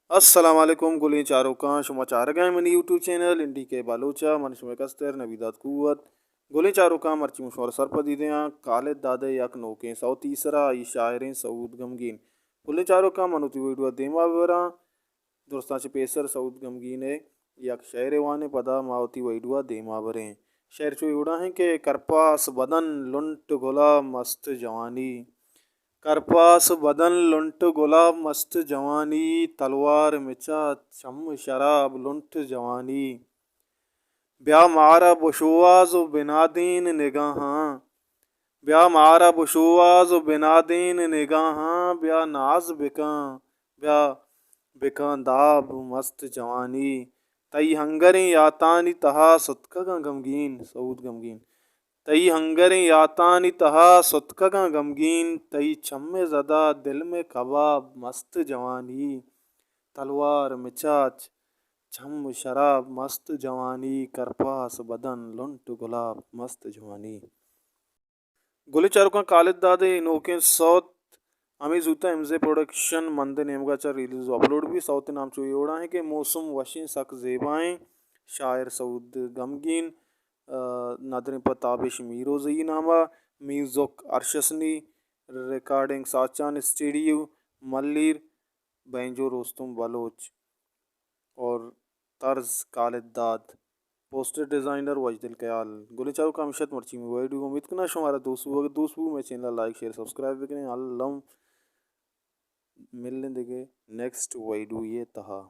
السلام علیکم گلیں چاروکاں، شما چارگا ایں منی یوٹیوب چینل این ڈی کے بلوچ ءَ، من شمئے کستر نبی داد قوت۔ گلیں چاروکاں، مرچی من شمارا سرپدی دیاں کالد داد ءِ یک نوکیں سوتے سرا، آئی شاعریں سعود گمگین۔ گلیں چاروکاں، من وتی ویڈیو ءَ دیما ببراں، درستاں چہ پیسر سعود گمگین ءِ یک شعرے وانیں، پدا ما وتی ویڈیو ءَ دیما بریں۔ شعر چو اے وڑا ایں کہ کرپاس بدن لنٹ گلاب مست جوانی، کرپاس بدن لنٹ گلاب مست جوانی، تلوار مچا چم شراب لنٹ جوانی۔ بیا مارا بشوہاز و بنادین نگاہاں، بیا مارا بشوہاز و بنادین نگاہاں، بیا ناز بکن، بیا بکن داب مست جوانی۔ تئی ہنگریں یاتانی تہا ستکگاں گمگین، سعود گمگین۔ تئی ہنگریں یاتانی تہا ستکگاں گمگین، تئی چم ءِ زدا دل مئے کباب مست جوانی۔ تلوار مچاچ چم شراب مست جوانی، کرپاس بدن لنٹ گلاب مست جوانی۔ گلیں چاروکاں، کالد داد ءِ نوکیں سوت ہمے زوتا امزے پروڈکشن مند ءِ نیمگا چہ ریلیز و اپلوڈ بی۔ سوت ءِ نام چو اے وڑا ایں کہ موسم وشیں سک زیبائیں، شاعر سعود گمگین، آ، ندریں پہ تابش میروزئی ناما، میوزک ارشسنی، ریکارڈنگ ساچان اسٹوڈیو ملیر، بینجو روستم بلوچ اور طرز کالد داد، پوسٹر ڈیزائنر وجدل کیال۔ گلیں چاروکاں، ہمیش ات مرچی مئے ویڈیو، امید کناں شمارا دوست بو، اگر دوست بو مئے چینل لائک، شیئر، سبسکرائب بکنیں۔ الم ملیں دگہ نیکسٹ ویڈیو ءِ تہا۔